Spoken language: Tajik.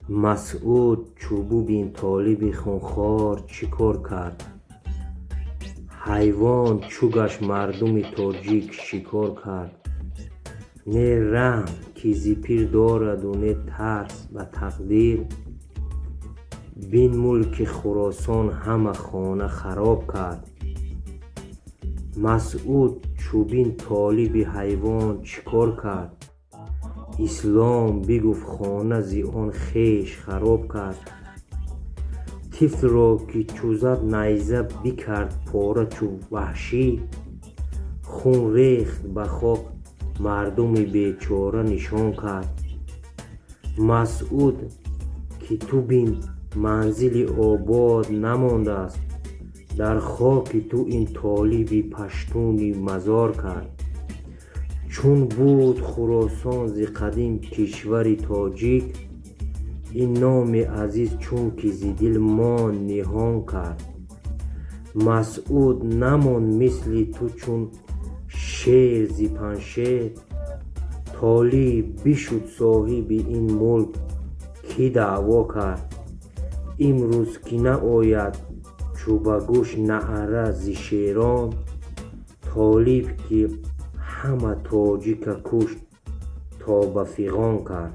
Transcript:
Масъуд, чӯ бубин, Толиби хунхор чӣ кор кард? Ҳайвон чӯ гашт мардуми тоҷик шикор кард. Не раҳм, ки зи пир дораду, не тарс ба тақдир. Бин, мулки Хуросон ҳама хона хароб кард. Масъуд, чӯ бин, Толиби ҳайвон чӣ кор кард? Ислом бигуфт, хона зи он хеш хароб кард. Тифлро, ки чӯ зад найза, бикард пора чӯ ваҳшӣ. Хун рехт ба хок, мардуми бечора нишон кард. Масъуд, ки ту бин, манзили обод намондааст. Дар хоки ту ин Толиби паштуни мазор кард. Чун буд Хуросон зи қадим кишвари тоҷик, ин номи азиз чунки зи дил монд ниҳон кард. Масъуд намонд мисли ту чун шер зи Панҷшер. Толиб бишуд соҳиби ин мулк, кӣ даъво кард? Имрӯз ки наояд чӯ ба гӯш наъра зи шерон, Толиб, ки ҳама тоҷика кушт, то ба фиғон кард.